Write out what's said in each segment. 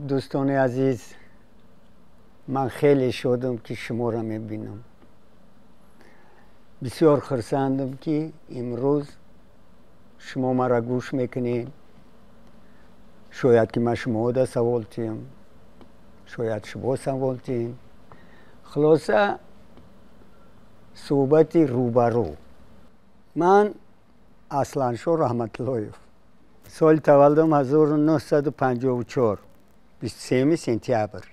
Хуб, дӯстони азиз, ман хеле шодам, ки шуморо мебинам. Бисёр хурсандам, ки имрӯз шумо маро гӯш мекунед. Шояд ки ман шумода савол тиҳам, шояд шумо савол тиҳем. Хулоса, суҳбати рӯбарӯ. Ман Асланшо Раҳматуллоев, соли таваллудам 1954, 23 сентябр,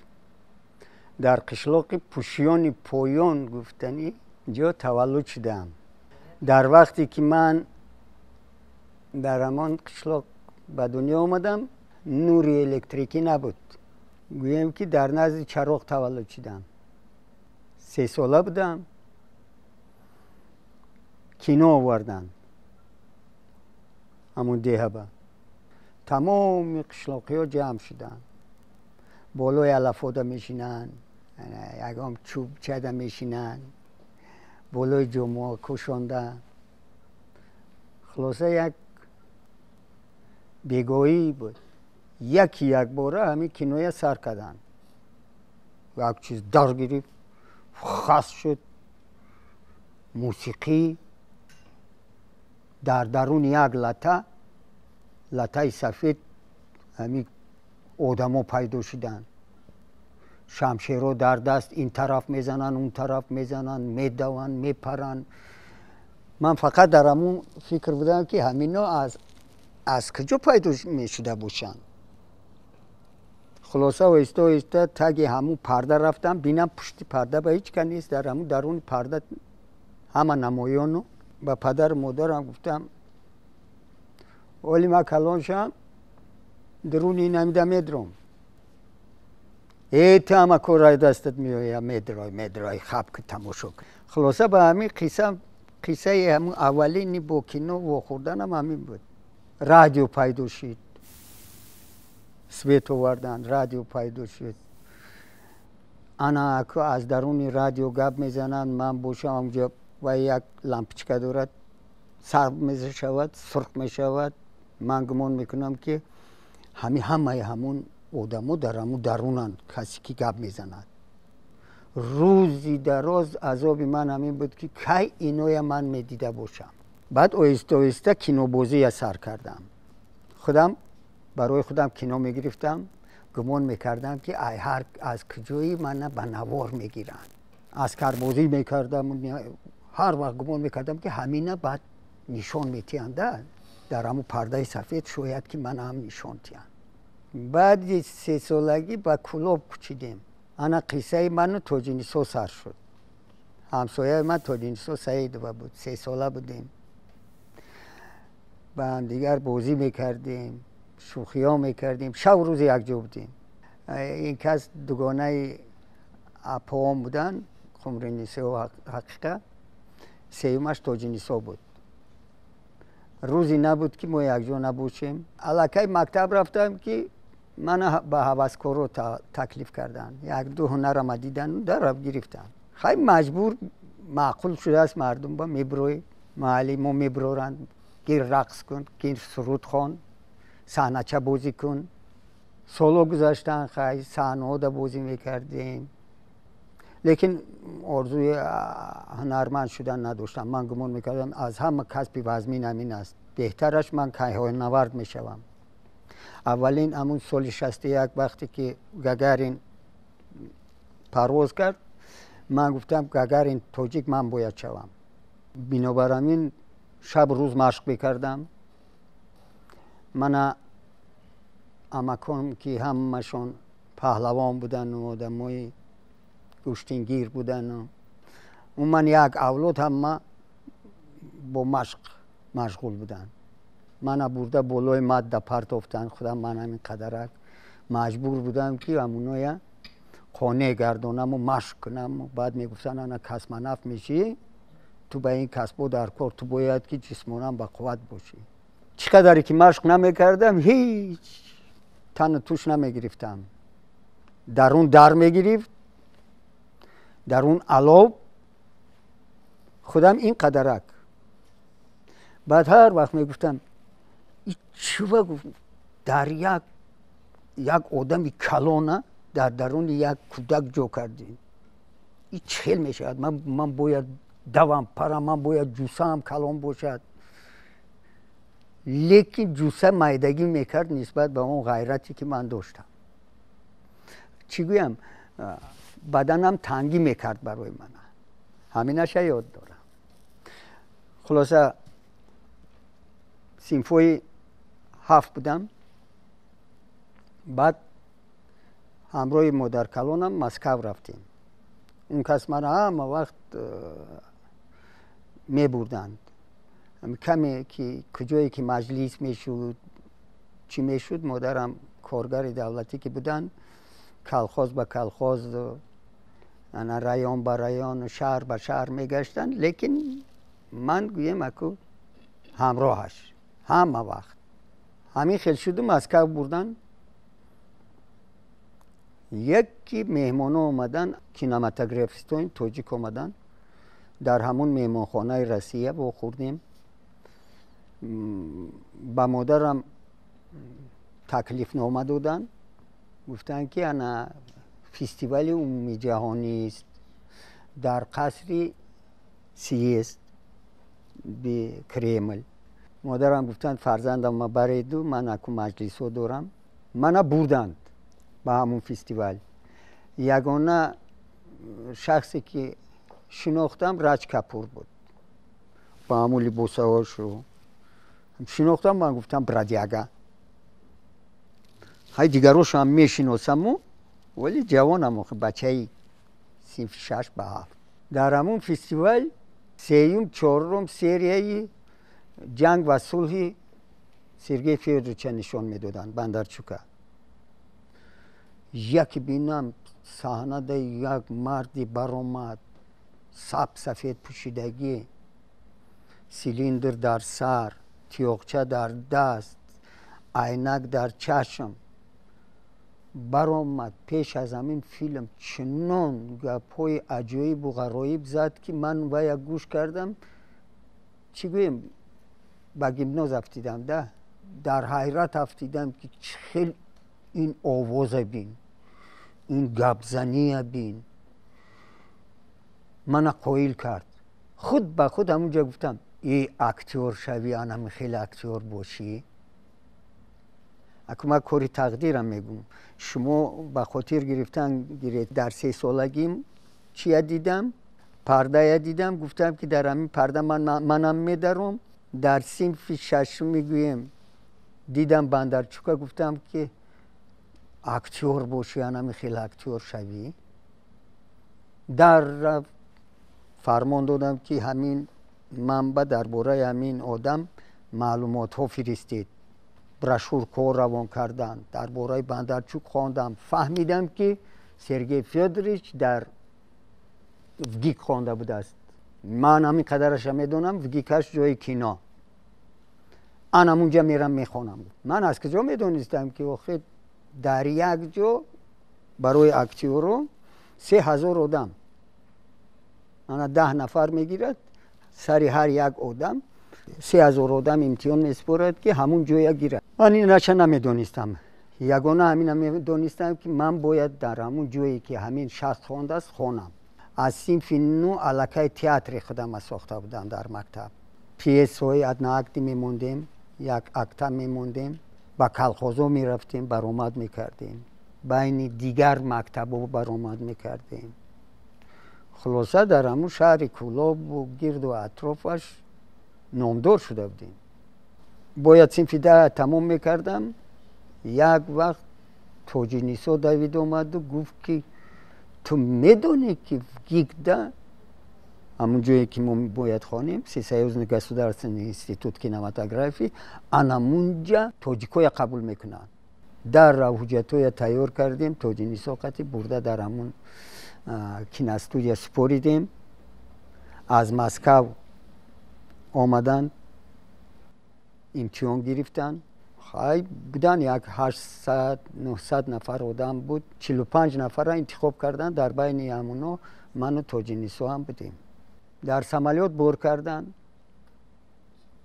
дар қишлоқи Пӯшиёни Поён гуфтанӣ ҷо таваллуд шудам. Дар вақте ки ман дар ҳамон қишлоқ ба дунё омадам, нури электрикӣ набуд. Гӯем, ки дар назди чароғ таваллуд шудам. 3 сола будам, кино оварданд ҳамон деҳаба. Тамоми қишлоқиҳо ҷамъ шуданд, болои алафода мешинанд, ягон чӯбчада мешинанд, болои ҷомаҳо кӯшонда. Хулоса, як бегоҳӣ буд, яки якбора ҳамин киноя сар карданд. Як чиз дар гирифт, хас шуд, мусиқӣ. Дар даруни як лата, латаи сафед, ҳамин одамо пайдо шуданд, шамшеро дар даст, ин тараф мезананд, он тараф мезананд, медаванд, мепаранд. Ман фақат дар ҳамун фикр будам, ки ҳамино аз куҷо пайдо мешуда бошанд. Хулоса, оҳиста оҳиста таги ҳамун парда рафтам, бинам, пушти парда ба ҳеҷ ка нест, дар ҳамун даруни парда ҳама намоёну. Ба падару модарам гуфтам: «Оли ман калон шавам, дуруни инамида медром». «Э, ту ҳама корҳои дастат меоя, медрой, медрой, хаб ки тамошо кун». Хулоса, ба ҳамин қисса, қиссаи ҳамун аввалини бо кино вохӯрданам ҳамин буд. Радио пайдо шуд, свет оварданд, радио пайдо шуд. Ана аз даруни радио гап мезананд, ман бошам ҳамҷо ва як лампочка дорад, сабз мешавад, сурх мешавад. Ман гумон мекунам, ки ҳами ҳамаи ҳамун одамо дар ҳамун дарунанд, касе ки гап мезанад. Рӯзи дароз азоби ман ҳамин буд, ки кай иноя ман медида бошам. Баъд оҳиста оҳиста кинобозия сар кардам. Худам барои худам кино мегирифтам, гумон мекардам, ки ҳар аз куҷои мана ба навор мегиранд. Аскарбозӣ мекардам, ҳар вақт гумон мекардам, ки ҳамина баъд нишон метиҳанда дар ҳамун пардаи сафед, шояд ки мана ҳам нишон тиҳанд. Баъди 3 солагӣ ба Кӯлоб кӯчидем. Ана қиссаи ману Тоҷинисо сар шуд. Ҳамсояи ман Тоҷинисо Саидова буд. 3 сола будем, ба ҳамдигар бозӣ мекардем, шӯхиҳо мекардем, шабу рӯз якҷо будем. Ин кас дугонаи апоом буданд, Қумринисо, Ҳақиқа, сеюмаш Тоҷинисо буд. Рӯзе набуд, ки мо якҷо набошем. Аллакай мактаб рафтам, ки мана ба ҳаваскоро таклиф карданд. Як ду ҳунарама дидану дарав гирифтанд. Хай, маҷбур маъқул шудааст, мардум ба мебирои маҳалли мо мебироранд: гир рақс кун, гир суруд хон, саҳнача бозӣ кун. Солҳо гузаштанд, хай, саҳнаҳода бозӣ мекардем, лекин орзуи ҳунарманд шудан надоштам. Ман гумон мекардам, аз ҳама касби вазмин ҳамин аст, беҳтараш ман кайҳонавард мешавам. Аввалин ҳамун соли 61, вақте ки Гагарин парвоз кард, ман гуфтам: «Гагарин тоҷик, ман бояд шавам». Бинобар ҳамин шабу рӯз машқ мекардам. Мана амакон, ки ҳамашон паҳлавон будану одамои гӯштингир будану умуман як авлод ҳама бо машқ машғул буданд, мана бурда болои мадда партофтанд. Худам ман ҳамин қадарак маҷбур будам, ки ҳамуноя қонеъ гардонаму машқ кунам. Баъд мегуфтанд: «Ана космонавт мешӣ, ту ба ин касбо дар кор, ту бояд ки ҷисмонан ба қувват бошӣ». Чӣ қадаре ки машқ намекардам, ҳеҷ тану туш намегирифтам. Дарун дар мегирифт, дарун алов, худам ин қадарак. Баъд ҳар вақт мегуфтам: «Чува?» Гуфт, дар як Як одами калона дар даруни як кӯдак ҷо кардем. И чӣ хел мешавад? Ман бояд давам, парам, ман бояд ҷуссаам калон бошад. Лекин ҷусса майдагӣ мекард нисбат ба он ғайрате, ки ман доштам. Чӣ гӯям, баданам тангӣ мекард барои ман. Ҳаминаша ёд дорам. Хулоса, синфҳои 7 будам. Баъд ҳамроҳи модаркалонам Москав рафтем. Он кас мара ҳама вақт мебурданд. Каме ки куҷое ки маҷлис мешуд, чӣ мешуд, модарам коргари давлатӣ ки буданд, колхоз ба колхоз, ана район ба район, шаҳр ба шаҳр мегаштанд, лекин ман гӯем аку ҳамроҳаш ҳама вақт. Ҳамин хел шуду Москав бурдан. Яки меҳмоно омадан, кинематографистони тоҷик омадан. Дар ҳамун меҳмонхонаи Россия вохӯрдем. Ба модарам таклифнома доданд, гуфтанд, ки ана фестивали умумиҷаҳонист дар қасри Съезд би Кремл. Модарам гуфтанд, фарзандам бареду, ман аку маҷлисҳо дорам. Мана бурданд ба ҳамун фестивал. Ягона шахсе, ки шинохтам, Раҷ Капур буд. Ба ҳамун либосаҳошу шинохтам. Ман гуфтам, бродяга. Ҳай, дигарошам мешиносаму, вале ҷавонам охи, бачаи синфи 6 ба 7. Дар ҳамун фестивал сеюм, чорум серияи «Ҷанг ва сулҳи» Сергей Федоровича нишон медоданд, Бондарчука. Яке бинам, саҳнада як марди баромад, саб сафед пӯшидагӣ, цилиндр дар сар, тиёқча дар даст, айнак дар чашм баромад. Пеш аз ҳамин филм чунон гапҳои аҷоибу ғароиб зад, ки ман вая гӯш кардам, чӣ гӯем, ба гипноз афтидам да, дар ҳайрат афтидам, ки чӣ хел ин овоза бин, ин гапзания бин, мана қоил кард. Худ ба худ ҳамунҷа гуфтам, и актёр шавӣ, анами хеле актёр бошӣ. Аку ман кори тақдирам мегӯм. Шумо ба хотир гирифтан гиред, дар 3 солагим чия дидам? Пардая дидам, гуфтам, ки дар ҳамин парда манам медаром. Дар синфи шашум мегӯем, дидам Бондарчука, гуфтам, ки актёр бошӣ, анами хеле актёр шавӣ. Дар фармон додам, ки ҳамин манба дар бораи ҳамин одам маълумотҳо фиристед. Брошюрка равон карданд. Дар бораи Бондарчук хондам, фаҳмидам, ки Сергей Федорович дар ВГИК хонда будааст. Ман ҳамин қадараша медонам. ВГИКаш ҷои кино, анам унҷа мерам, мехонам. Ман аз куҷо медонистам, ки охир дар як ҷо барои актёро 3000 одам, ана 10 нафар мегирад, сари ҳар як одам 3000 одам имтиҳон месупорад, ки ҳамун ҷоя гирад. Ман инаша намедонистам. Ягона ҳамина медонистам, ки ман бояд дар ҳамун ҷое, ки ҳамин шахс хондааст, хонам. Аз синфи 9 аллакай театри худама сохта будам дар мактаб. Пьесаҳои одноактный мемондем, як акта мемондем, ба колхозҳо мерафтем, баромад мекардем, байни дигар мактабҳо баромад мекардем. Хулоса, дар ҳамун шаҳри Кӯлобу гирду атрофаш номдор шуда будем. Бояд синфи 10 тамом мекардам, як вақт Тоҷинисо давид омаду гуфт, ки ту медонӣ, ки ВГИКда, ҳамун ҷое, ки мо бояд хонем, Всесоюзный государственный институт кинематографии, анамунҷа тоҷикоя қабул мекунанд. Дар ҳуҷҷатҳоя тайёр кардем, Тоҷинисо қати бурда дар ҳамун киностудия супоридем. Аз Москав омаданд, имтиҳон гирифтанд. Хай, будан як 800-900 нафар одам буд, 45 нафарра интихоб карданд. Дар байни ҳамуно ману Тоҷинисо ҳам будем. Дар самолёт бор карданд,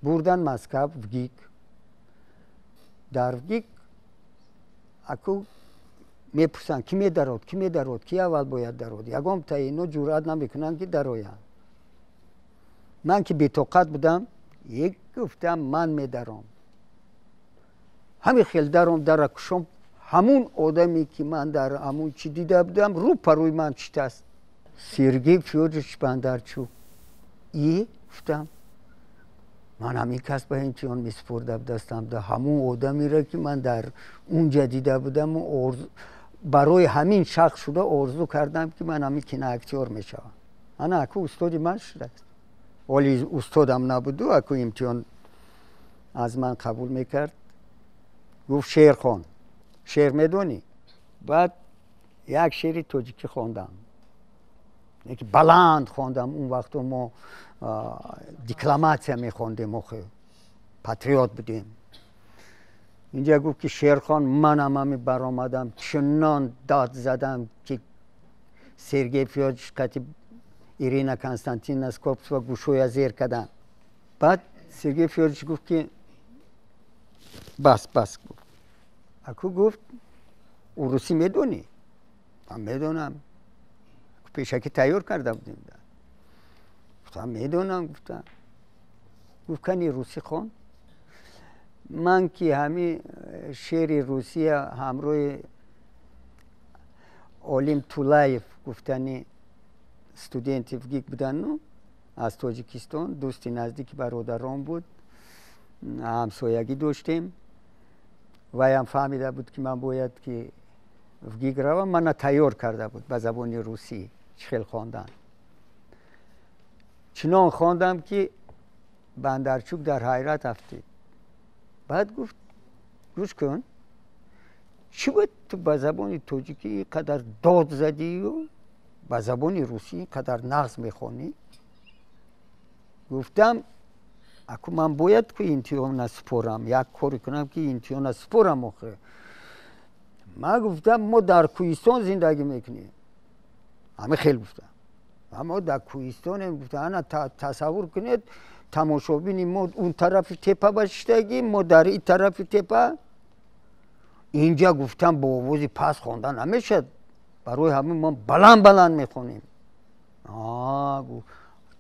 бурдан Москав, ВГИК. Дар ВГИК Аку мепурсанд, ки медарод, ки медарод, ки аввал бояд дарод. Ягон та ино ҷуръат намекунанд, ки дароянд. Ман ки бетоқат будам, як гуфтам, ман медаром. Ҳамин хел даром, дара кушом, ҳамун одаме, ки ман дар ҳамун чӣ дида будам, рӯ па рӯи ман читааст. Сергей Фёдорович Бондарчук. И гуфтам, ман ҳамин кас ба имтиҳон месупурда будастам, да ҳамун одамеро, ки ман дар унҷа дида будаму барои ҳамин шахс шуда орзу кардам, ки ман ҳамин киноактёр мешавам. Ана аку устоди ман шудааст. Оли устодам набуду, аку имтиҳон аз ман қабул мекард. Гуфт, шеър хон, шеър медонӣ? Баъд як шеъри тоҷикӣ хондам, яке баланд хондам. Он вақто мо декламатсия мехондем, охе патриот будем. Инҷа гуфт, ки шеър хон. Манам ҳами баромадам, чунон дод задам, ки Сергей Фёдорович қати Ирина Константиновна Скопцева гӯшоя зер карданд. Баъд Сергей Фёдорович гуфт, ки бас, бас, гуфт. Аку гуфт, урусӣ медонӣ? Ман медонам, пешакӣ тайёр карда будем. Гуфтам, медонам, гуфтам. Гуфт, кани русӣ хон. Ман ки ҳами шеъри русия ҳамроҳи Олим Тулаев гуфтани студенти ВГИК будану аз Тоҷикистон, дӯсти наздики бародарон буд, ҳамсоягӣ доштем. Вайам фаҳмида буд, ки ман бояд ки ВГИК равам. Мана тайёр карда буд ба забони русӣ чӣ хел хондан. Чунон хондам, ки Бандарчук дар ҳайрат афтид. Баъд гуфт, гӯш кун, чӣ бояд ту ба забони тоҷикӣ ин қадар дод задию ба забони русӣ ин қадар нағз мехонӣ? Гуфтам, аку ман бояд ку имтиҳона супорам, як коре кунам, ки имтиҳона супорам. Охе ман гуфтам, мо дар кӯҳистон зиндагӣ мекунем. Ҳами хел гуфтам, мо дар кӯҳистонем. Гуфтам, ана тасаввур кунед, тамошобини мо он тарафи тепа ба шиштагӣ, мо дар ин тарафи тепа. Инҷа гуфтам, бо овози паст хонда намешад, барои ҳамин мо баланд баланд мехонем.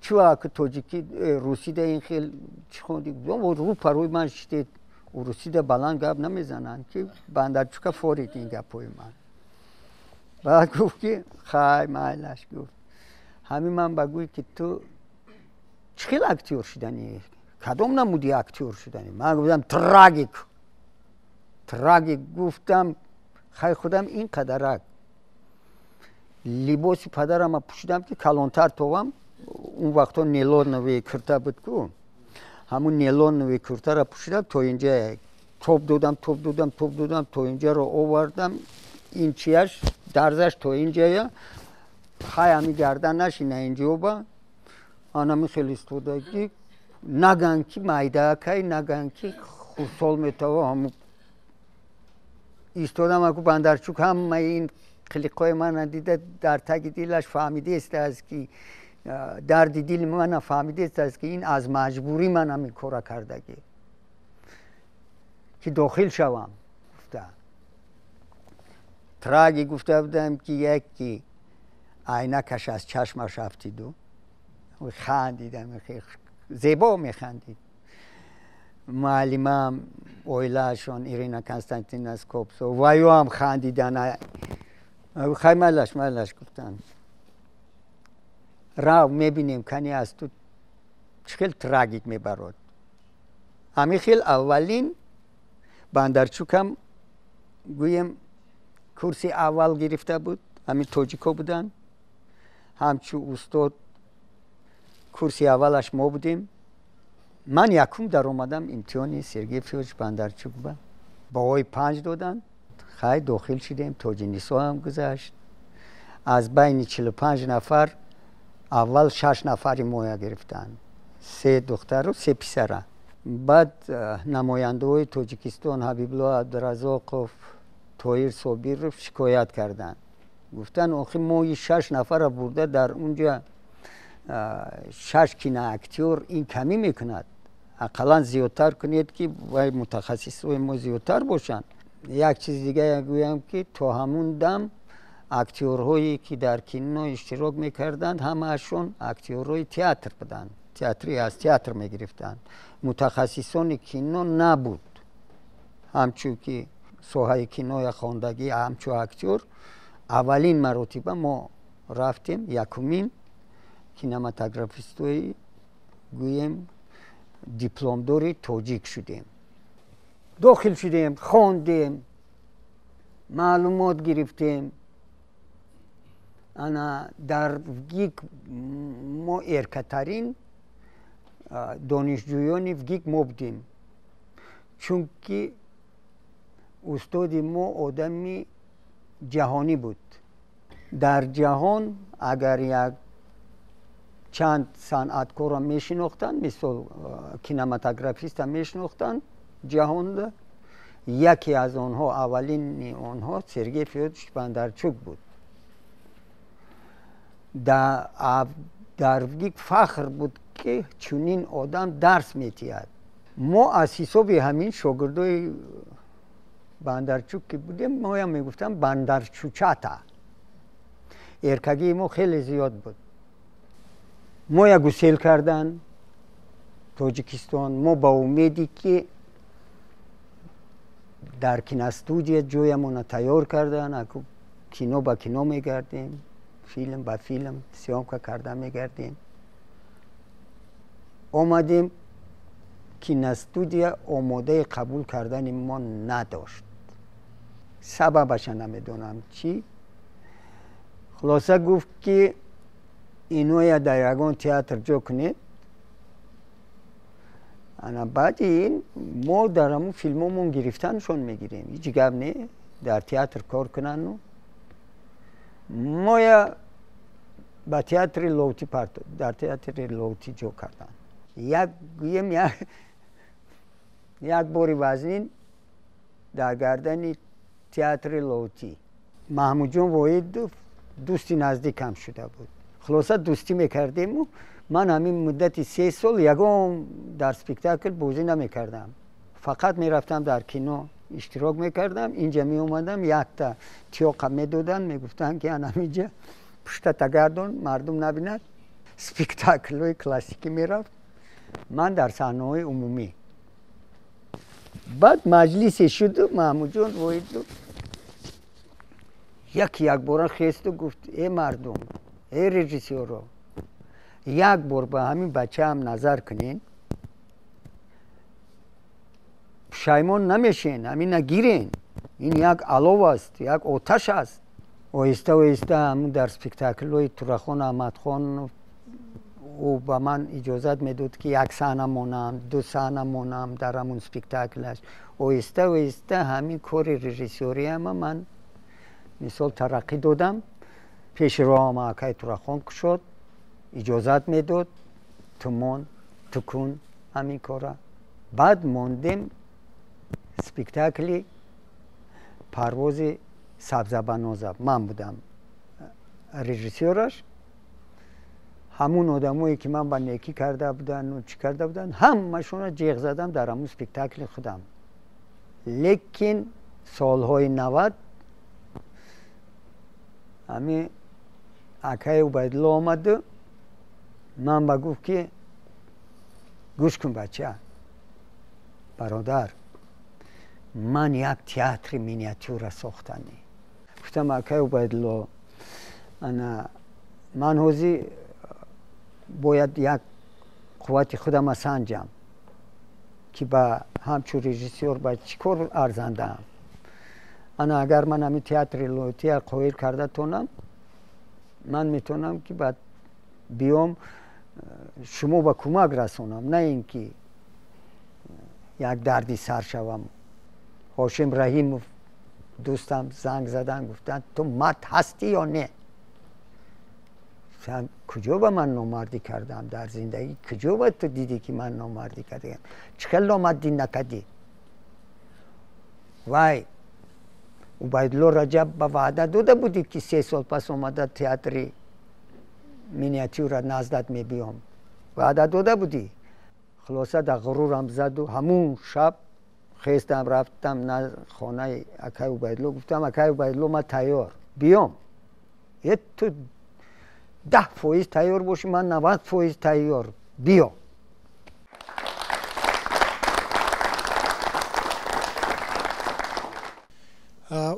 Чӣ ака тоҷикӣ э, русида ин хел чӣ хонди? Рӯ парои ман шитед, урусида баланд гап намезананд, ки Бандарчука форид ин гапҳои ман. Баъд гуфт, ки хай, майлаш, гуфт. Ҳамин ман ба гӯй, ки ту чӣ хел актёр шуданӣ, кадом намуди актёр шуданӣ? Ман гуфтам, трагик, трагик. Гуфтам, хай, худам ин қадарак либоси падарама пӯшидам, ки калонтар товам. Он вақтҳо нейлоновый курта буд ку, ҳамун нейлоновый куртаро пӯшидам, то инҷа тоб додам, тоб додам, тоб додам, то инҷаро овардам. Ин чияш дарзаш то инҷая, хай, ҳами гарданаш ина инҷоба. Анами хел истодагӣ, наган ки майдаакай, наган ки хурсол метава. Ҳаму истодам. Аку Бандарчук ҳамаи ин қилиқҳои мана дида, дар таги дилаш фаҳмидааст, ки дарди дили мана фаҳмидааст, ки ин аз маҷбурӣ ман ҳамин кора кардагӣ, ки дохил шавам. Гуфта, трагик гуфта будам, ки яки айнакаш аз чашмаш афтиду хандидам, зебо механдид. Муаллимам, оилаашон, Ирина Константиновна Скопцова, ваюам хандидан. Хай, майлаш, майлаш, гуфтанд, рав, мебинем, кани аз ту чӣ хел трагик мебарод. Ҳамин хел аввалин Бандарчукам гӯем курси аввал гирифта буд. Ҳамин тоҷико буданд, ҳамчу устод курси аввалаш мо будем. Ман якум даромадам имтиҳони Сергей Фёдорович Бандарчук ба баҳои 5 доданд. Хай, дохил шудем. Тоҷинисо ҳам гузашт. Аз байни 45 нафар аввал шаш нафари моя гирифтанд, се духтару се писара. Баъд намояндаҳои Тоҷикистон Ҳабибулло Абдуразоқов, Тоҳир Собиров шикоят карданд. Гуфтанд, охи мо шаш нафара бурда дар унҷа шаш киноактёр, ин камӣ мекунад, ақаллан зиёдтар кунед, ки вай мутахассисҳои мо зиёдтар бошанд. Як чиз дига гӯям, ки то ҳамун дам актёрҳое ки дар кино иштирок мекарданд, ҳамаашон актёрҳои театр буданд, театри аз театр мегирифтанд, мутахассисони кино набуд. Ҳамчун ки соҳаи киноя хондагӣ, ҳамчун актёр аввалин маротиба мо рафтем, якумин кинематографистои, гӯем, дипломдори тоҷик шудем. Дохил шудем, хондем, маълумот гирифтем. Ана дар ВГИК мо эркатарин донишҷӯёни ВГИК мо будем, чунки устоди мо одами ҷаҳонӣ буд. Дар ҷаҳон агар як чанд санъаткорро мешинохтанд, мисол кинематографиста мешинохтанд ҷаҳонда, яке аз онҳо, аввалини онҳо Сергей Фёдорович Бондарчук буд. Дар ВГИК фахр буд, ки чунин одам дарс метиҳад. Мо аз ҳисоби ҳамин шогирдои Бондарчук ки будем, моям мегуфтам Бондарчучата. Эркагии мо хеле зиёд буд. Моя гусел кардан Тоҷикистон. Мо ба умеде ки дар киностудия ҷоямона тайёр кардан, кино ба кино мегардем, филм ба филм съёмка карда мегардем. Омадем, киностудия омодаи қабул кардани мо надошт. Сабабаша намедонам чӣ. Хулоса, гуфт, ки иноя дар ягон театр ҷо кунед, ана баъди ин мо дар ҳамун филмомон гирифтаншон мегирем, ҳеҷ гап не, дар театр кор кунану. Моя ба театри Лоутӣ парто, дар театри Лоутӣ ҷо карданд. Як, гӯем, як бори вазнин дар гардани театри Лоутӣ. Маҳмудҷон Воҳидов дӯсти наздикам шуда буд. Хулоса, дӯстӣ мекардему. Ман ҳамин муддати 3 сол ягон дар спектакл бозӣ намекардам, фақат мерафтам, дар кино иштирок мекардам. Инҷа меомадам, якта тиёқа медоданд, мегуфтанд, ки анамиҷа пуштата гардон, мардум набинад. Спектаклҳои классикӣ мерафт, ман дар саҳнаҳои умумӣ. Баъд маҷлисе шуду Маҳмудҷон Воҳидов яки якбора хесту гуфт: «Э мардум, э режиссёро, як бор ба ҳамин бачаам назар кунен, пушаймон намешен, ҳамина гирен, ин як алов аст, як оташ аст». Оҳиста оҳиста ҳамун дар спектаклҳои Турахон Аҳмадхон ӯ ба ман иҷозат медод, ки як саҳна монам, ду саҳна монам дар ҳамун спектаклаш. Оҳиста оҳиста ҳамин кори режиссёриама ман, мисол, тараққӣ додам. Пеши роҳама акай Турахон кушод, иҷозат медод: тумон тукун ҳамин кора. Баъд мондем спектакли «Парвози сабзабаноза», ман будам режиссёраш. Ҳамун одамое ки ман ба некӣ карда будану чӣ карда буданд, ҳамашонро ҷеғ задам дар ҳамун спектакли худам. Лекин солҳои 90 ҳамин акаи Убайдулло омаду ман ба гуфт, ки гӯш кун, бача, бародар, ман як театри миниатюра сохтанӣ. Гуфтам: «Акаи Убайдулло, ана ман ҳозир бояд як қуввати худама санҷам, ки ба ҳамчун режиссёр ба чӣ кор арзандаам. Ана агар ман ҳамин театри Лоҳутия қоил карда тонам, ман метавонам, ки ба биём, шумо ба кӯмак расонам, на ин ки як дарди сар шавам». Ҳошим Раҳимов, дӯстам, занг задан, гуфтанд: «Ту мард ҳастӣ ё не?» Куҷо ба ман номардӣ кардам дар зиндагӣ? Куҷо ба ту дидӣ, ки ман номардӣ кардам? Чӣ хел номардӣ накардӣ? Вай, Убайдулло Раҷаб ба ваъда дода будӣ, ки 3 сол пас омада театри миниатюра наздат мебиём, ваъда дода будӣ. Хулоса, дар ғурурам заду ҳамун шаб хестам. Хестам, рафтам на хонаи акай Убайдулло, гуфтам: акай Убайдулло, ман тайёр, биём. Ту 10% тайёр бошӣ, ман 90% тайёр, биё.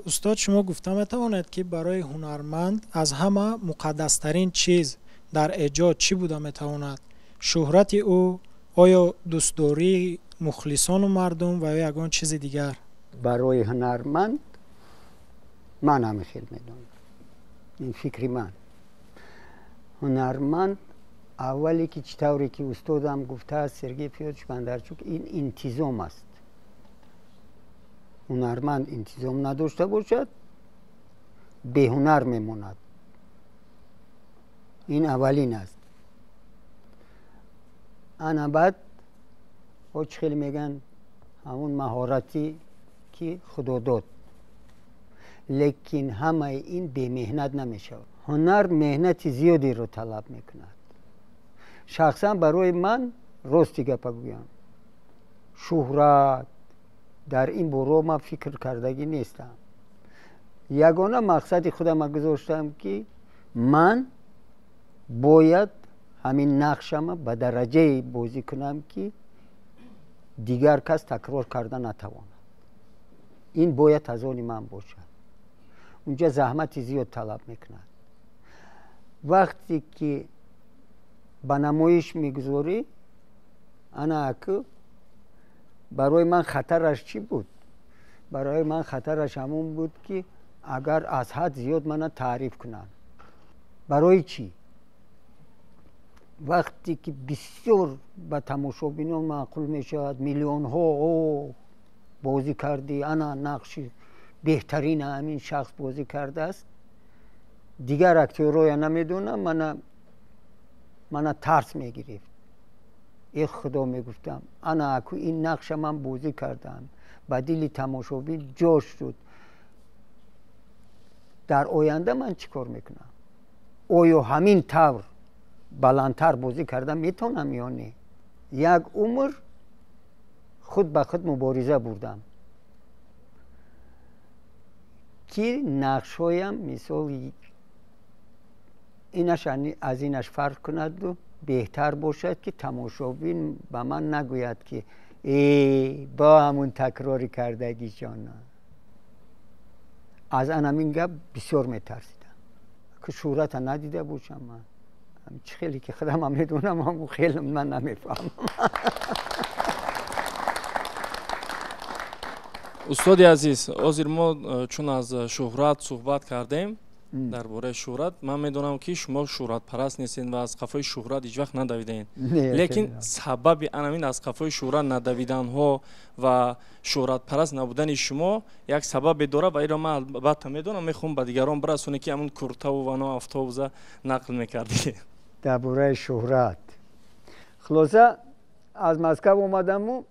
Устод, шумо гуфта метавонед, ки барои ҳунарманд аз ҳама муқаддастарин чиз дар эҷод чӣ буда метавонад? Шӯҳрати ӯ, оё дӯстдории мухлисону мардум ва ё ягон чизи дигар? Барои ҳунарманд ман ҳамин хел медонам, ин фикри ман. Ҳунарманд аввале ки чӣ тавре ки устодам гуфтааст, Сергей Фёдорович Бондарчук, ин интизом аст. Ҳунарманд интизом надошта бошад, беҳунар мемонад. Ин аввалин аст. Ана баъд чӣ хеле мегӯянд, ҳамун маҳорате ки Худо дод. Лекин ҳамаи ин бемеҳнат намешавад. Ҳунар меҳнати зиёдеро талаб мекунад. Шахсан барои ман, рости гапа гӯям, шӯҳрат дар ин боро ман фикр кардагӣ нестам. Ягона мақсади худама гузоштам, ки ман бояд ҳамин нақшама ба дараҷае бозӣ кунам, ки дигар кас такрор карда натавонад. Ин бояд аз они ман бошад. Унҷа заҳмати зиёд талаб мекунад. Вақте ки ба намоиш мегузорӣ, ана аку барои ман хатараш чӣ буд? Барои ман хатараш ҳамон буд, ки агар аз ҳад зиёд мана таъриф кунанд. Барои чӣ? Вақте ки бисёр ба тамошобинон маъқул мешавад, миллионҳо о бозӣ кардӣ, ана нақши беҳтарин ҳамин шахс бозӣ кардааст, дигар актёрҳоя намедонам, мана тарс мегирифт. Э Худо, мегуфтам, ана аку ин нақша ман бозӣ кардам, ба дили тамошобин ҷо шуд, дар оянда ман чӣ кор мекунам? Оё ҳамин тавр баландтар бозӣ карда метавонам ё не? Як умр худ ба худ мубориза бурдам, ки нақшҳоям мисол инаш аз инаш фарқ кунаду беҳтар бошад, ки тамошобин ба ман нагӯяд, ки э бо ҳамун такрори кардагишона. Аз анамин гап бисёр метарсидам, ки шӯҳрата надида бошам. Ман чӣ хеле ки худамам медонам, ҳамун хеле ман намефаҳмам. Устоди азиз, ҳозир мо чун аз шӯҳрат суҳбат кардем, дар бораи шӯҳрат, ман медонам, ки шумо шӯҳратпараст нестед ва аз қафои шӯҳрат ҳеҷ вақт надавидаед, лекин сабаби анамин аз қафои шӯҳрат надавиданҳо ва шӯҳратпараст набудани шумо як сабабе дорад ва инро ман албатта медонам, мехоҳам ба дигарон бирасонем, ки ҳамун куртаву вано автобуса нақл мекардед. Дар бораи шӯҳрат, хулоса, аз Москав омадаму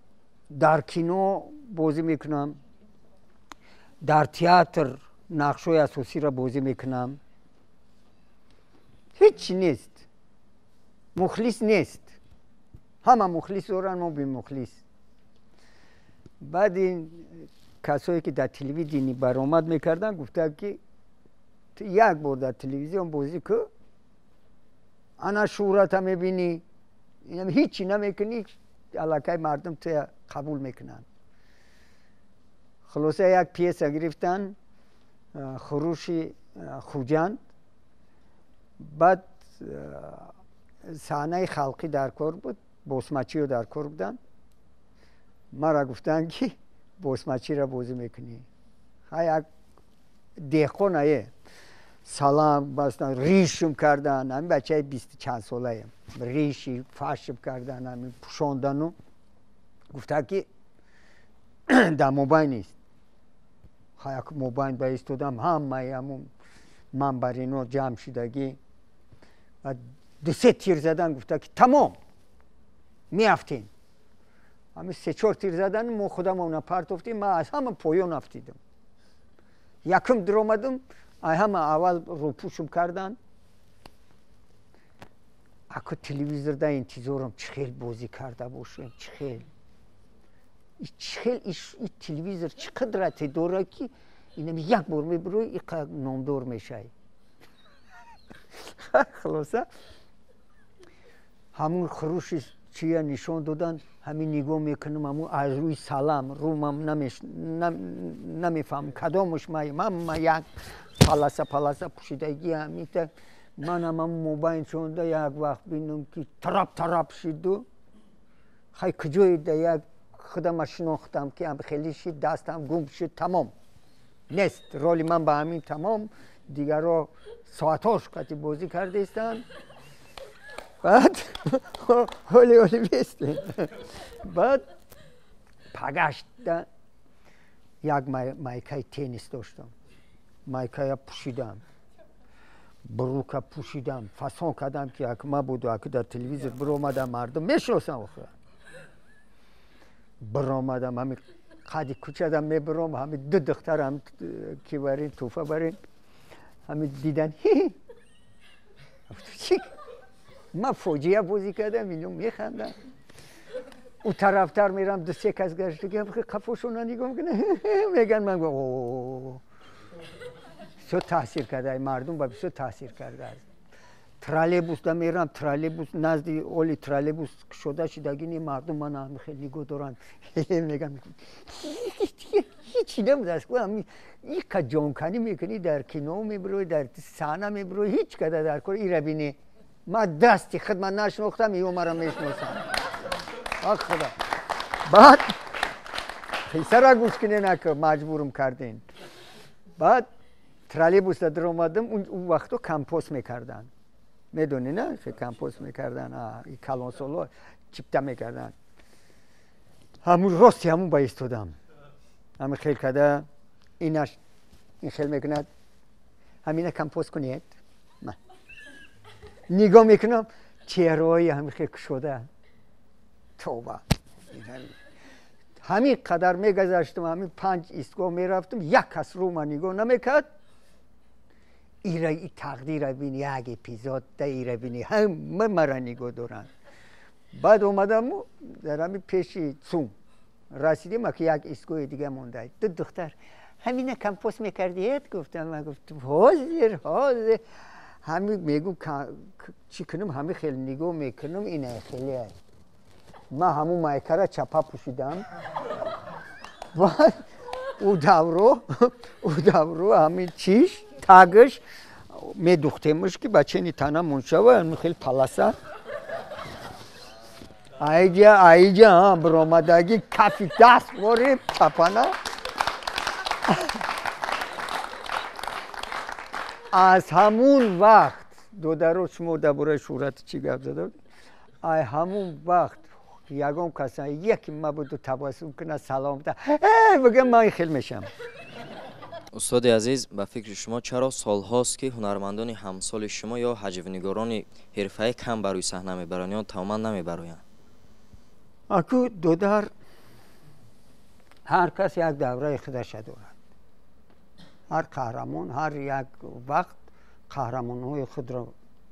дар кино бозӣ мекунам, дар театр нақшҳои асосиро бозӣ мекунам, ҳеҷ нест, мухлис нест, ҳама мухлис доранд, мо бемухлис. Баъд ин касое ки дар телевидение баромад мекарданд, гуфтанд, ки ту як бор дар телевизион бозӣ кӯ, ана шӯҳрата мебинӣ, ҳичи намекунӣ, аллакай мардум туя қабул мекунанд. Хулоса, як пьеса гирифтан, Хуруши Хуҷанд. Баъд саҳнаи халқӣ дар кор буд, босмачиё дар кор буданд. Мара гуфтанд, ки босмачиро бозӣ мекунӣ. Ха, як деҳқон ае салам бастан, ришм кардан, ҳамин бачаи бисту чанд солаем, риши фашм кардан, ҳамин пӯшондану гуфтанд, ки дар мобайн нест. Ха, як мобайн ба истодам, ҳамаи ҳамун ман бар ино ҷамъ шудагӣ ва ду-се тир задан, гуфта, ки тамом, меафтем. Ҳамин се-чор тир задан, мо худамона партофтем, ман аз ҳама поён афтидам. Якум диромадам, ай ҳама аввал рӯпӯшум кардан. Аку телевизорда интизорам, чӣ хел бозӣ карда бошем, чӣ хел. Хел и телевизор чӣ қудрате дорад, ки инам як бор мебирои, иқа номдор мешавӣ. Хулоса, ҳамун хуруши чия нишон додан, ҳамин нигоҳ мекунам, ҳамун аз рӯи салам румам намефаҳмам кадомаш май, ман як паласа паласа пӯшидагӣ ҳамита, манам ҳам мобайн шонда як вақт бинам, ки тараб тараб шиду хай куҷое да як худама шинохтам, ки хеле шид, дастам гум шуд, тамом, нест роли ман ба ҳамин тамом. Дигарро соатҳош қати бозӣ кардаистанд. Баъд ҳоли ҳоли бестем. Баъд пагашта як майкаи теннис доштам, майкая пӯшидам, брука пӯшидам, фасон кардам, ки як мабуду аку дар телевизор биромадам, мардум мешиносам. Охира биромадам, ҳами қади кӯчадам мебиром, ҳами ду духтарам ки барин тӯҳфа барин, ҳами дидан, чи ман фоҷиа бозӣ кардам, ино механдам. У тарафтар мерам, ду се кас гашта қафошона нигоҳ мекунам, меган ман бисёр таъсир карда, мардум ба бисёр таъсир кардааст. Троллейбусда мерам, троллейбус назди оли троллейбус кушода шидагини, мардум мана хеле нигоҳ доранд, мегам ҳечи набудааст, иқа ҷонканӣ мекунӣ, дар кино мебироӣ, дар саҳна мебироӣ, ҳеҷ када дар кор ира бинӣ. Ман дасти худ ман нашинохтам, ё маро мешиносам. Ах худо. Баъд қиссара гӯш кунен, ака маҷбурм карден. Баъд троллейбусда даромадам, он вақто компост мекарданд. Медонӣ, на? Компост мекарданд, калонсоло чипта мекарданд. Ҳамун рости ҳамун ба истодам. Ҳамин хел када инаш ин хел мекунад. Ҳамина компост кунед. Нигоҳ мекунам, чеҳраҳои ҳамин хел кушода. Тоба. Ҳамин қадар мегазаштам, ҳамин панҷ истгоҳ мерафтам, як кас рӯ ман нигоҳ намекард. Ира и тақдира бини, як эпизод да ира бини, ҳама мара нигоҳ доранд. Баъд омадаму дар ҳамин пеши ЦУМ расидем, аки як истгоҳи дига монда. Ду духтар ҳамина компост мекардиед, гуфтам. Ман гуфтам ҳозир, ҳозир. Ҳамин мегум чӣ кунам, ҳамин хеле нигоҳ мекунам, ина хеле. Ман ҳамун майкара чапа пӯшидам. Баъд ӯ давро ҳамин чиш тагаш медухтемаш, ки бачени танамон шава, ҳамин хеле паласа. Айҷа айҷа биромадагӣ кафи даст борем чапана. Аз ҳамун вақт додаро, шумо дар бораи шӯҳрати чӣ гап зада будед? Ай ҳамун вақт ягон каса яке мабуду табассум кунад, салом да бигам, ман хел мешам. Устоди азиз, ба фикри шумо чаро солҳост, ки ҳунармандони ҳамсоли шумо ё ҳаҷвнигорони ҳирфаӣ кам ба рӯи саҳна мебаранд ё тамоман намебароянд? Аку додар, ҳар кас як давраи худаша дорад. Ҳар қаҳрамон ҳар як вақт қаҳрамонҳои худро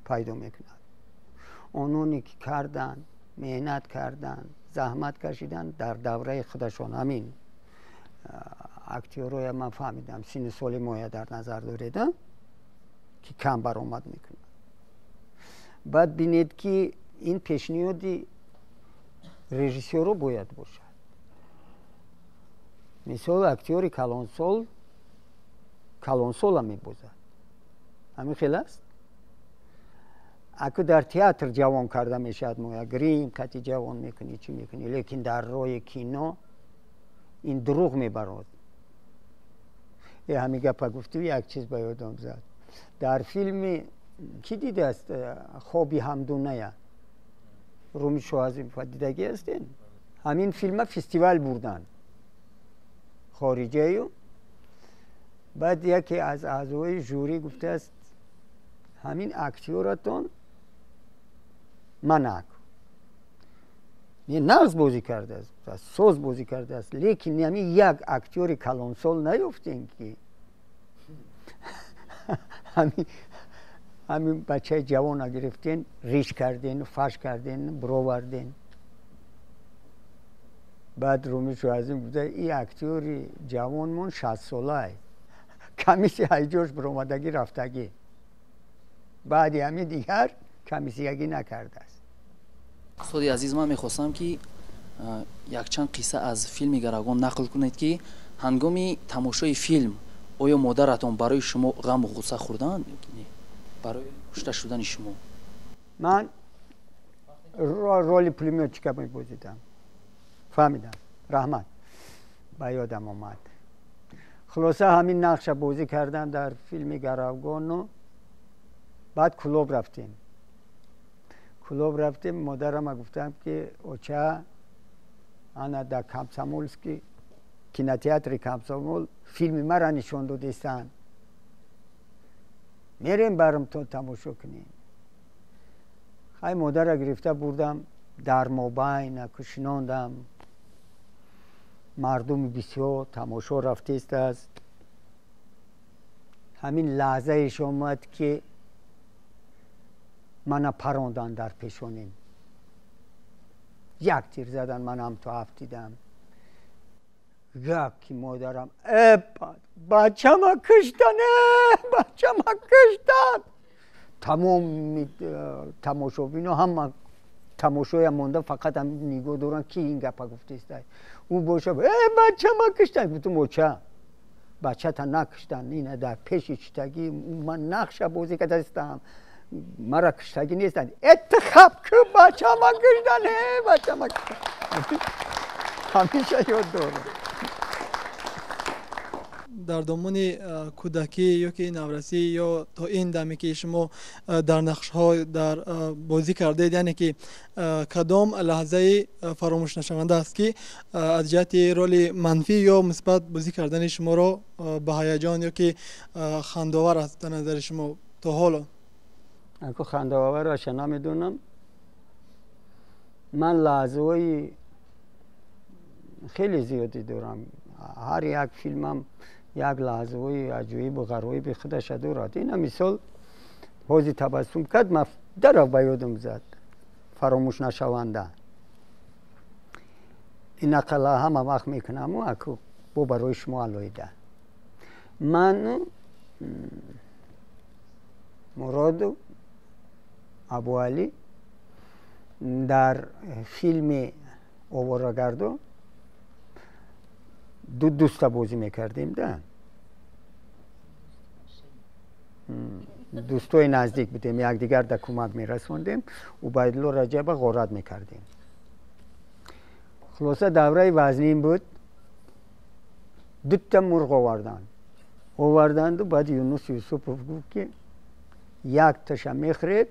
пайдо мекунад. Ононе ки карданд, меҳнат карданд, заҳмат кашиданд дар давраи худашон, ҳамин актёрҳоя ман фаҳмидам, синну соли моя дар назар доред, ки кам баромад мекунад. Баъд бинед, ки ин пешниҳоди режиссёро бояд бошад. Мисол, актёри калонсол калонсола мебозад. Ҳамин хел аст? Аку дар театр ҷавон карда мешавад, моя грим қати ҷавон мекунӣ, чӣ мекунӣ, лекин дар роҳи кино ин дурӯғ мебарод. Ҳамин гапа гуфтӣ, як чиз ба ёдам зад. Дар филми кӣ дидааст Хоби ҳамдуная? Руми Шоҳазимова дидагӣ ҳастен? Ҳамин филма фестивал бурданд хориҷаю. Баъд яке аз аъзои жюри гуфтааст, ҳамин актёратон манак не нағз бозӣ кардааст, соз бозӣ кардааст, лекин ҳамин як актёри калонсол наёфтем, ки ҳамин бачаи ҷавона гирифтен, риш карден, фаш карден, бироварден. Баъд Румил Шоҳазим гуфта, и актёри ҷавонмон 60 солае, комиссия ҳайҷош биромадагӣ рафтагӣ. Баъди ҳамин дигар комиссиягӣ накардааст. Устоди азиз, ман мехостам, ки якчанд қисса аз филми «Гаравгон» нақл кунед, ки ҳангоми тамошои филм оё модаратон барои шумо ғаму ғусса хӯрданд не, барои кушта шудани шумо? Ман роли пулемётчика мебозидам. Фаҳмидам, раҳмат, ба ёдам омад. Хулоса, ҳамин нақша бозӣ кардам дар филми «Гаравгону». Баъд Кӯлоб рафтем. Кӯлоб рафтем, модарама гуфтам, ки оча, ана дар Комсомольский, кинотеатри Комсомол филми мара нишон додистанд, мерем, барм то тамошо кунем. Хай, модара гирифта бурдам, дар мобайн кушинондам. Мардуми бисёр тамошо рафтистааст. Ҳамин лаҳзаеш омад, ки мана парондан дар пешоним, як тир задан, манам то афтидам. Гап ки модарам: «Э, бачама киштан, э, бачама киштан!» Тамоми тамошобино ҳама тамошоя монда, фақат ҳам нигоҳ доранд, ки ин гапа гуфтеста. Ӯ боша: «Э, бачама киштан!» Гуфтум: «Оча, бачата накиштан, ина дар пеши читагӣ ман нақша бозӣ кардастам, мара киштагӣ нестанд». «Этта хаб ку, бачама киштан, э, бачама киштан!» Ҳамеша ёд дорам. Дар домони кӯдакӣ ё ки наврасӣ ё то ин даме, ки шумо дар нақшҳо дар бозӣ кардед, яъне ки кадом лаҳзаи фаромӯшнашаванда аст, ки аз ҷиҳати роли манфӣ ё мусбат бозӣ кардани шуморо ба ҳаяҷон ё ки хандовар аст дар назари шумо то ҳоло? Аку, хандовараша намедонам. Ман лаҳзаҳои хеле зиёдӣ дорам. Ҳар як филмам як лаҳзаҳои аҷоибу ғароиби худаша дорад. Ина мисол, ҳозир табассум кард, ма дарав ба ёдам зад, фаромӯшнашаванда. Ин ақалла ҳама вақт мекунаму, аку бо барои шумо алоҳида. Ман, Муроду, Абуалӣ дар филми «Оворагарду» ду дӯста бозӣ мекардем да, дӯстои наздик будем, якдигар да кӯмак мерасондем, Убайдулло Раҷаба ғорат мекардем. Хулоса, давраи вазнин буд. Дута мурғ оварданд, оварданду баъд Юнус Юсупов гуфт, ки якташа мехӯред,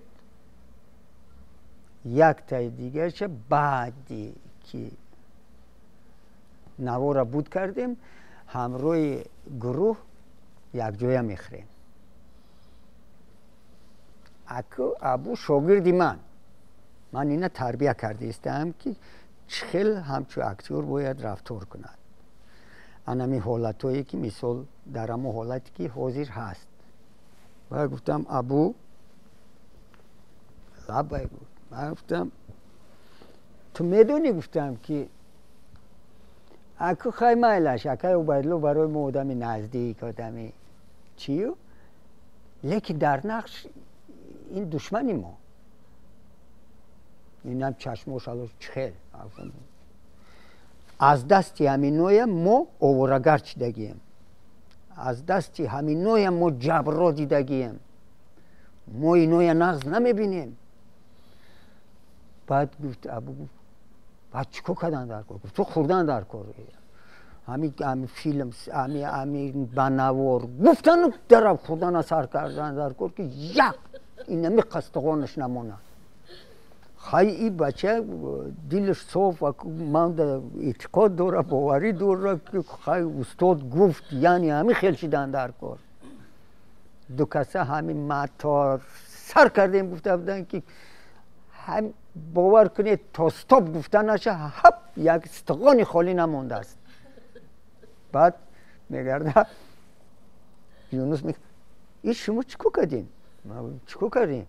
яктаи дигарша баъди ки навора буд кардем, ҳамроҳи гурӯҳ якҷоя мехӯрем. Аку Абу шогирди ман, ман ина тарбия кардаистаам, ки чӣ хел ҳамчун актёр бояд рафтор кунад. Анами ҳолатҳое, ки мисол дар ҳамо ҳолате, ки ҳозир ҳаст. Ба гуфтам: «Абу, лаббай», гуфт. Ман гуфтам: «Ту медонӣ», гуфтам, ки аку хай майлаш, акай Убайдулло барои мо одами наздик, одами чию, лекин дар нақш ин душмани мо. Инам чашмош ало чихел. Аз дасти ҳаминоя мо оворагард шидагием, аз дасти ҳаминоя мо ҷабро дидагием, мо иноя нағз намебинем. Баъд гуфт, Абу гуфт: «Баъд чӣ кор кардан дар кор?» Гуфт: «Ту хӯрдан дар кор, ҳами филм, ҳами ба навор гуфтану дарав хӯрдана сар кардан дар кор, ки як инами қастағонаш намонад». Хай, и бача дилаш соф, ман эътиқод дора, боварӣ дора, ки хай, устод гуфт, яъне ҳами хел шидан дар кор. Ду каса ҳами матор сар кардем, гуфта буданд, ки бовар кунед, то стоп гуфта наша, ҳап як стағони холӣ намондааст. Баъд мегарда Юнус: «И шумо чӣ кор кардем? Чӣ кор кардем?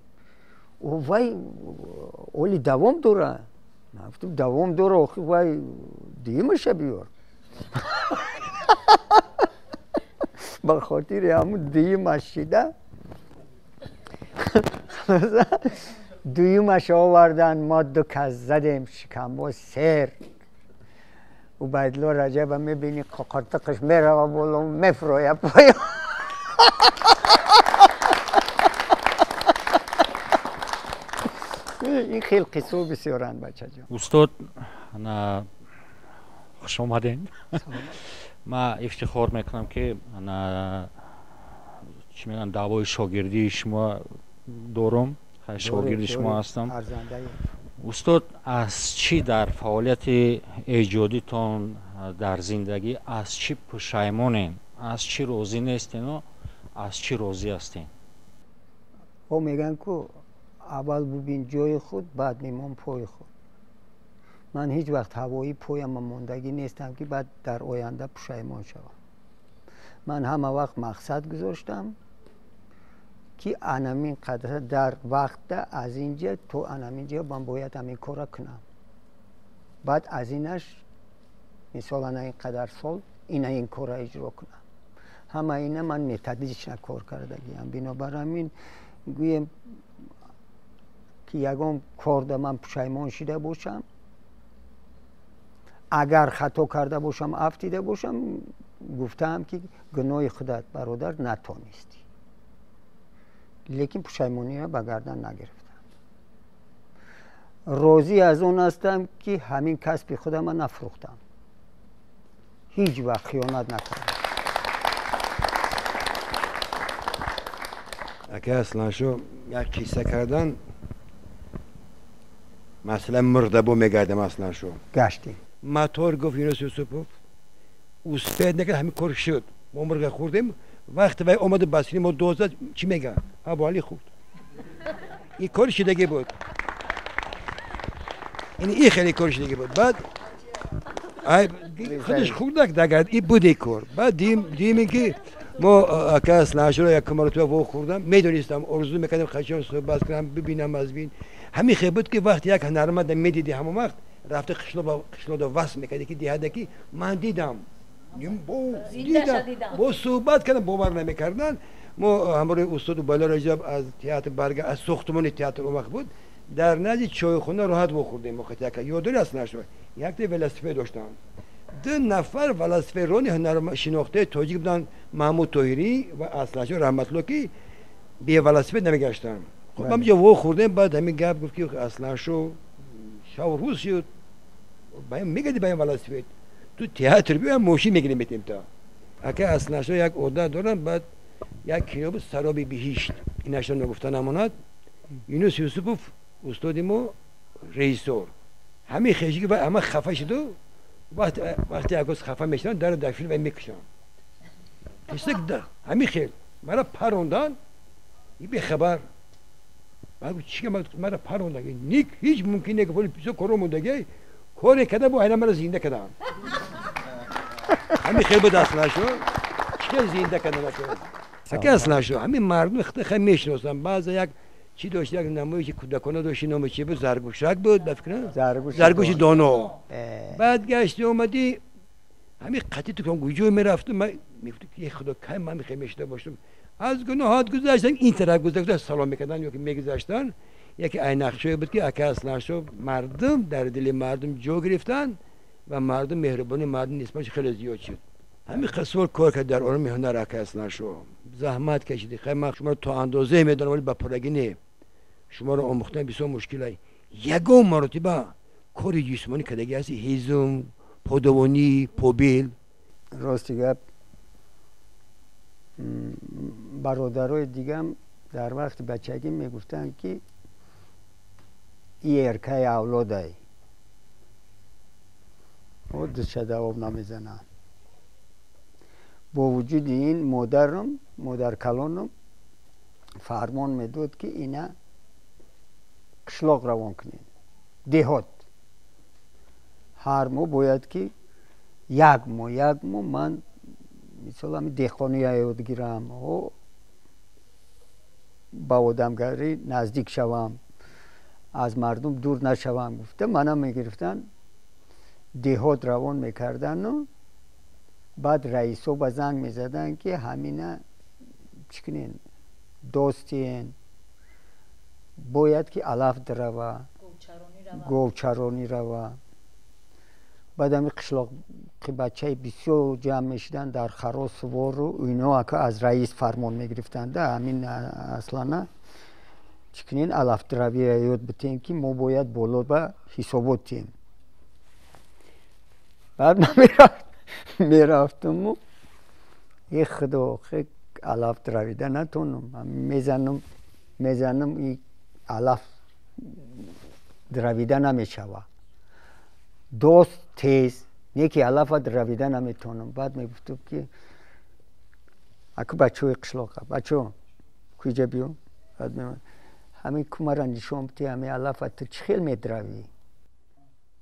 Вай оли давом дора». Ман гуфтам давом дора, охи вай дуюмаша биёр. Ба хотири ҳамун дуюмаш шида дуюмаш овардан, мо ду кас задем, шикамбо сер. Убайдулло Раҷаба мебини қоқортиқаш мерава боло, мефроя поён. Ин хел қиссо бисёранд, бачаҷон. Устод, хуш омадем. Ман ифтихор мекунам ки чӣ мегӯянд, даъвои шогирдии шумо дорум, шогирди шумо ҳастам. Устод, аз чӣ дар фаъолияти эҷодитон дар зиндагӣ аз чӣ пушаймонем, аз чӣ розӣ нестену аз чӣ розӣ ҳастем? О мегӯянд ку аввал бубин ҷои худ, баъд мемон пои худ. Ман ҳеҷ вақт ҳавои пояма мондагӣ нестам ки баъд дар оянда пушаймон шавам. Ман ҳама вақт мақсад гузоштам ки анамин қадр дар вақта аз инҷа то анаминҷа ман бояд ҳамин корро кунам. Баъд аз инаш мисол ана ин қадар сол ина ин корро иҷро кунам. Ҳама ина ман методично кор кардагиам. Бинобар ҳамин гӯем ки ягон корда ман пушаймон шида бошам, агар хато карда бошам, афтида бошам, гуфтаам ки гуноҳи худат, бародар, натонистӣ. Лекин пушаймониро ба гардан нагирифтам. Розӣ аз он ҳастам ки ҳамин касби худама нафурӯхтам, ҳеҷ вақт хиёнат накардам. Ака Асланшо як қисса кардан, масалан мурдабо мегардам Асланшо. Гаштем. Мотор гуфт Юнус Юсупов успех накард, ҳамин кор шуд. Мо мурға хӯрдем, вақте вай омаду ба сини мо дод зад, чӣ мега? Абуалӣ хӯрд. Ин кори шидагӣ буд. Ин хеле кори шидагӣ буд. Баъд худаш хӯрдак дагард, ин буд кор. Баъд дидем ки мо ака Асланшоро як маротиба вохӯрдам, медонистам, орзу мекардам хачон суҳбат кунам, бибинам аз бин. Ҳамин хел буд ки вақте як ҳунарманда медиди ҳамон вақт рафта қишлода васл мекарди ки диҳада ки ман дидам, дидам, бо суҳбат кардам, бовар намекарданд. Мо ҳамроҳи устод Убайдулло Раҷаб аз театр барга, аз сохтмони театр он вақт буд, дар назди чойхона роҳат вохӯрдем. Мо хати ёдори Асланшо якта велосипед доштам. Ду нафар велосипедрони ҳунаршинохтаи тоҷик буданд, Маҳмуд Тоҳирӣ ва Асланшо Раҳматулло, ки бе велосипед намегаштанд. Хуб ҳаминҷо вохӯрдем. Баъд ҳамин гап гуфт ки Асланшо шав рӯз шуд, мегади ба ин велосипед, ту театр биё, мошин мегирем метем та. Ака Асланшо як одат доранд, баъд як кино буд Сароби биҳишт, инашро нагуфта намонад. Юнус Юсупов устоди мо режиссор, ҳамин хеши ки вай ҳама хафа шуду, вақте ягоз хафа мешаванд, дару дар филм вай мекушанд. Ҳамин хел мара парондан, и бехабар. Баъд гуфт чӣ мара парондан, ник ҳеҷ мумкин не, гуфт бисёр коро мондагӣ, коре карда бо айна мара зинда кардам. Ҳамин хел буд Асланшо, чӣ хел зинда кардан. Ака Асланшо ҳамин мардум хеле мешиносанд. Баъза як чӣ дошт, як намоиши кӯдакона дошт, номи чӣ буд, Заргӯшак буд ба фикрам, Заргӯши доно. Баъд гашти омадӣ ҳамин қатъи ту куҷо мерафтум, ман мегуфтам ки худо кай ман мехоҳам мешида бошам. Аз гуноҳот гузаштам, ин тараф гузашта салом мекарданд ё ки мегузаштанд. Яке айнақшое буд ки ака Асланшо мардум дар дили мардум ҷо гирифтанд ва мардум меҳрубони мардум нисбаташ хеле зиёд шуд. Ҳамин қисмор кор кард дар олами ҳунар ака Асланшо, заҳмат кашидӣ. Хай ман шуморо то андозае медонам, вале ба пуррагӣ не. Шуморо омӯхтан бисёр мушкил аст. Ягон маротиба кори ҷисмонӣ кардагӣ ҳасти? Ҳезум, подавонӣ, побел? Рости гап, бародарои дигам дар вақти бачагӣ мегуфтанд ки и эркаи авлодай, о дуча давом намезананд. Бо вуҷуди ин модарам, модаркалонам фармон медод ки ина қишлоқ равон кунем, деҳот. Ҳар моҳ бояд ки як моҳ ман мисол ҳамин деҳқония ёд гирам, ба одамгарӣ наздик шавам. Аз мардум дур нашавам гуфта мана мегирифтан, деҳот равон мекардану баъд раисо ба занг мезаданд, ки ҳамина чӣ кунен, достиен, бояд ки алаф дарава, говчаронӣ рава. Баъд ҳами қишлоқи бачаи бисёр ҷамъ мешуданд дар харо сувору ино, ака аз раис фармон мегирифтанда, ҳамин аслана чӣ кунен, алафдравиро ёд битем, ки мо бояд боло ба ҳисобот тием. Баъд ман мерафтуму е худо, алаф дравида натонам, мезанам, мезанам, и алаф дравида намешава, дост тез неки алафа дравида наметонам. Баъд мегуфтум, ки аку бачаҳои қишлоқа, бачаҳо, куҷа биё, ҳамин кумара нишон бити, ҳамин алафа ту чӣ хел медравӣ?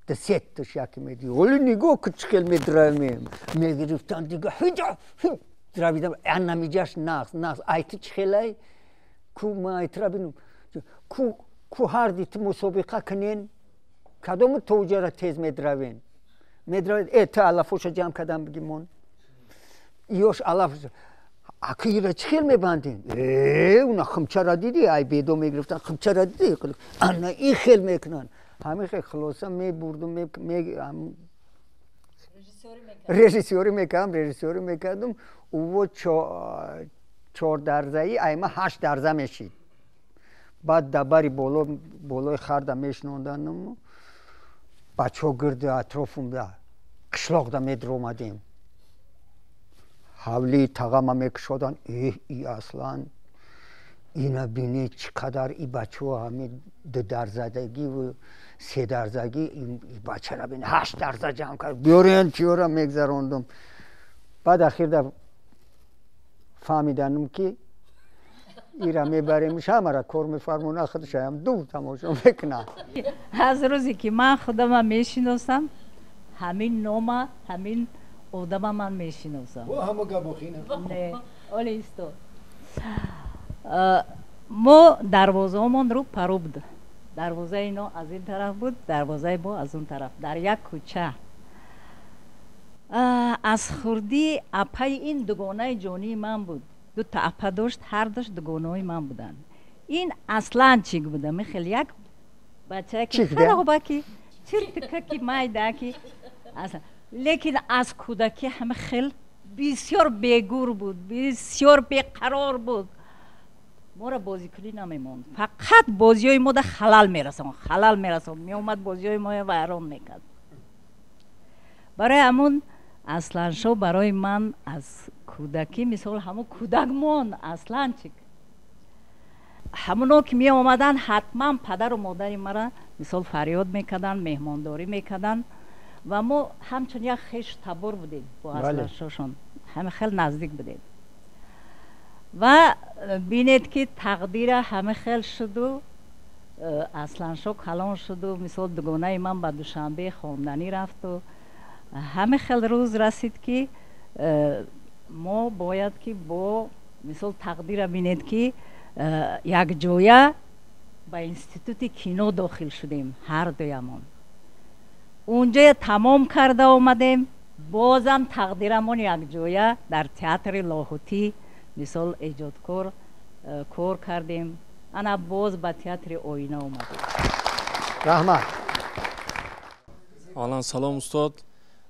Да сетташ яке меди, оли нигоҳ ку, чӣ хел медравӣ. Мегирифтан дига, дравидам, анамиҷаш нағз нағз. Ай ту чӣ хелай ку, ма айтра бинум ку, ку ҳарди ту мусобиқа кунен, кадому тоҷара тез медравен, медравед. Э, ту алафоша ҷамъ кардам, биги мон иёш алаф ака ира чӣ хел мебанден? Э, уна химчара дидӣ? Ай бедо мегирифтан, химчара дидӣ? Ана ин хел мекунанд. Ҳамин хел хулоса мебурдум, режиссёрӣ мекардам, режиссёрӣ мекардум. Уво чордарзаи айма ҳашт дарза мешид. Баъд дабари боло, болои харда мешинондануму бачаҳо гирди атрофумда қишлоқда медиромадем, ҳавлии тағама мекушоданд. Эҳ, и аслан ина бинӣ, чӣ қадар и бачаҳо ҳами дударзадагиву седарзагӣ, и бачара бини, ҳашт дарза ҷамъ кард, биёрен чиёра мегзарондум. Баъд ахирда фаҳмиданум, ки ира мебаремш, ҳамара кор мефармона, худшаям дур тамошо мекунад. Аз рӯзе ки ман худама мешиносам, ҳамин нома, ҳамин одама ман мешиносам. Оле исто, мо дарвозаомон рӯ парӯ буд. Дарвозаи ино аз ин тараф буд, дарвозаи мо аз он тараф, дар як кӯча. Аз хурдӣ апаи ин дугонаи ҷонии ман буд. Дута апа дошт, ҳардуш дугонаҳои ман буданд. Ин асланчик буда, михел як бачаки харобаки, чиртикаки, майдаки, лекин аз кӯдакӣ ҳама хел бисёр бегур буд, бисёр беқарор буд. Моро бозикунӣ намемонд, фақат бозиҳои мода халал мерасонд, халал мерасонд, меомад, бозиҳои моя вайрон мекард. Барои ҳамун Асланшо барои ман аз кӯдакӣ мисол ҳамун кӯдак монд. Асланчик, ҳамуно ки меомаданд, ҳатман падару модари мара мисол фарёд мекарданд, меҳмондорӣ мекарданд ва мо ҳамчун як хешу табор будем бо Асланшошон, ҳама хел наздик будем. Ва бинед, ки тақдира ҳама хел шуду Асланшо калон шуду мисол дугонаи ман ба Душанбе хонданӣ рафту ҳама хел рӯз расид, ки мо бояд ки бо мисол тақдира бинед, ки якҷоя ба институти кино дохил шудем ҳардуямон. Унҷоя тамом карда омадем, бозам тақдирамон якҷоя дар театри Лоҳутӣ мисол эҷодкор кор кардем. Ана боз ба театри Оина омадем. Раҳмат. Аввалан салом, устод.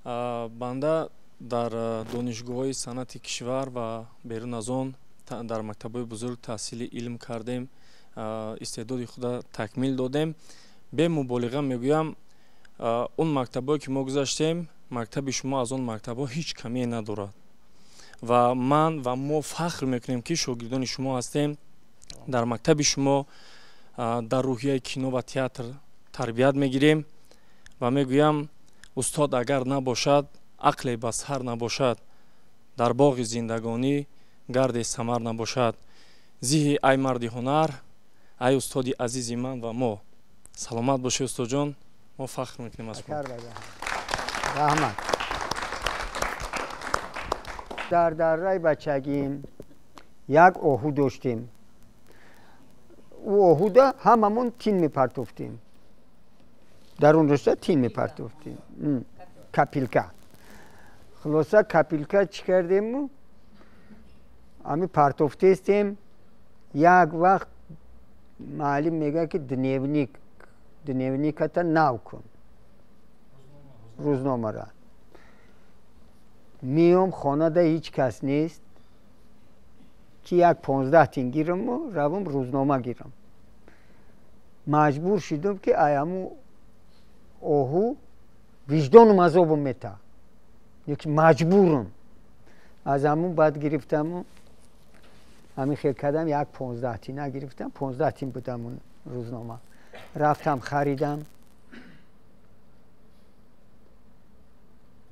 Банда дар донишгоҳҳои санъати кишвар ва берун аз он, дар мактабҳои бузург таҳсили илм кардем, истеъдоди худа такмил додем. Бемуболиға мегӯям, он мактабҳое ки мо гузаштем, мактаби шумо аз он мактабҳо ҳеҷ камие надорад ва ман ва мо фахр мекунем, ки шогирдони шумо ҳастем, дар мактаби шумо дар рӯҳияи кино ва театр тарбият мегирем. Ва мегӯям, устод агар набошад, ақле ба сар набошад, дар боғи зиндагонӣ гарде самар набошад. Зиҳи ай марди ҳунар, ай устоди азизи ман ва мо, саломат бошед, устодҷон, мо фахр мекунем аз шумо. Раҳмат. Дар дарраи бачагим як оҳу доштем. ӯ оҳуда ҳамамон тин мепартофтем, дарун дошта тин мепартофтем, капилка. Хулоса, капилка чӣ кардему, ҳами партофтестем. Як вақт муаллим мегӯяд, ки дневник, дневниката нав кун, рӯзномара. Миём, хонада ҳеҷ кас нест, ки як 15 тин гираму равам рӯзнома гирам. Маҷбур шудам, ки аяму оҳу виҷдонум азобум мета, ки маҷбурам. Аз ҳамун баъд гирифтаму ҳамин хел кардам, як 15 тина гирифтам, 15 тин будам он рӯзнома. Рафтам, харидам.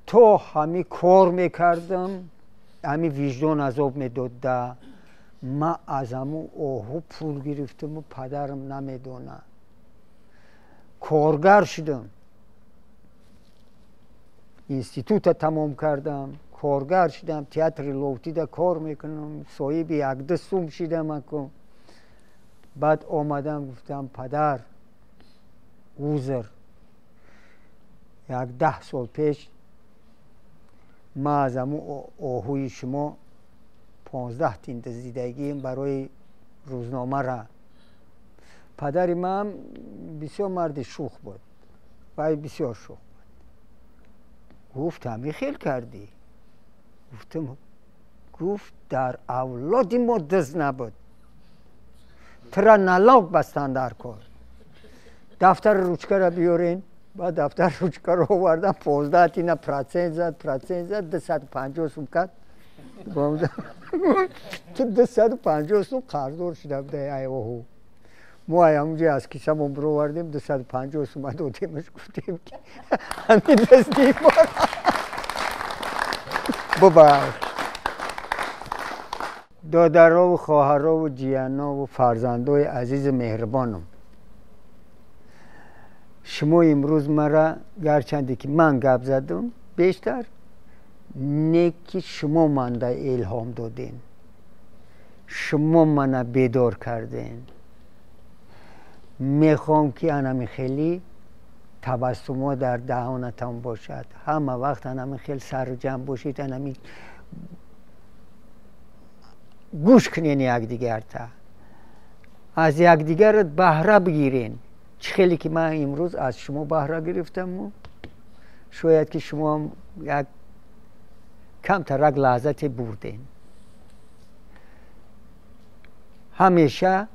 То ҳами кор мекардам, ҳами виҷдон азоб медод. Ма аз ҳамун оҳу пул гирифтаму падарам намедонад. Коргар шудам, института тамом кардам, коргар шудам, театри Ловтида кор мекунам, соҳиби якду сум шидам. Аку баъд омадам, гуфтам: падар, узр, як 10 сол пеш ма аз ҳамун оҳуи шумо 15 тин дуздидагием барои рӯзномара. Падари ман бисёр марди шух буд, вай бисёр шух буд. Гуфт: ҳамин хел кардӣ? Гуфтам. Гуфт: дар авлоди мо дузд набуд, тура налог бастанд дар кор, дафтари ручкара биёрен. Баъд дафтари ручкаро овардам, 15 тина процент зад, процент зад, 250 сум кард. Ту 250 сум қарздор шуда будай ай оҳу. Мо ай ҳамунҷо аз кисамон бировардем, 250 сума додемаш, гуфтем, ки ҳамин дуздии мора бубахш. Додарову хоҳарову ҷиянову фарзандои азизу меҳрибонам, шумо имрӯз мара, гарчанде ки ман гап задам бештар, не ки шумо манда илҳом додем, шумо мана бедор кардем. Мехоҳам, ки анами хеле табассумҳо дар даҳонатон бошад, ҳама вақт анами хел сару ҷамъ бошед, анами гӯш кунен якдигарта, аз якдигарат баҳра бигирен. Чӣ хеле ки ман имрӯз аз шумо баҳра гирифтаму, шояд ки шумоам як камтарак лаҳзате бурдем. Ҳамеша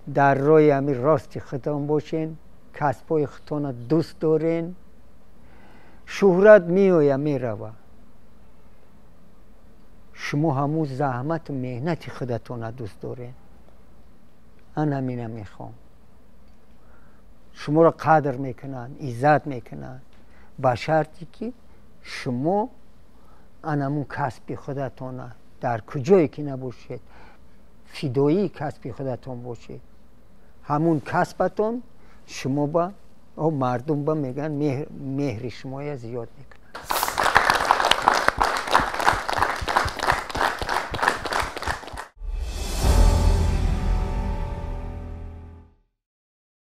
дар роҳи ҳамин рости худтон бошен, касбҳои худтонро дӯст дорен. Шӯҳрат меоя, мерава, шумо ҳамун заҳмату меҳнати худатонро дӯст дорен. Ан ҳамина мехоҳам. Шуморо қадр мекунанд, иззат мекунанд, ба шарте ки шумо анамун касби худатона дар куҷое ки набошед, фидоии касби худатон бошед. Ҳамун касбатон шумо ба мардум ба мегӯянд, меҳри шумоя зиёд мекунад.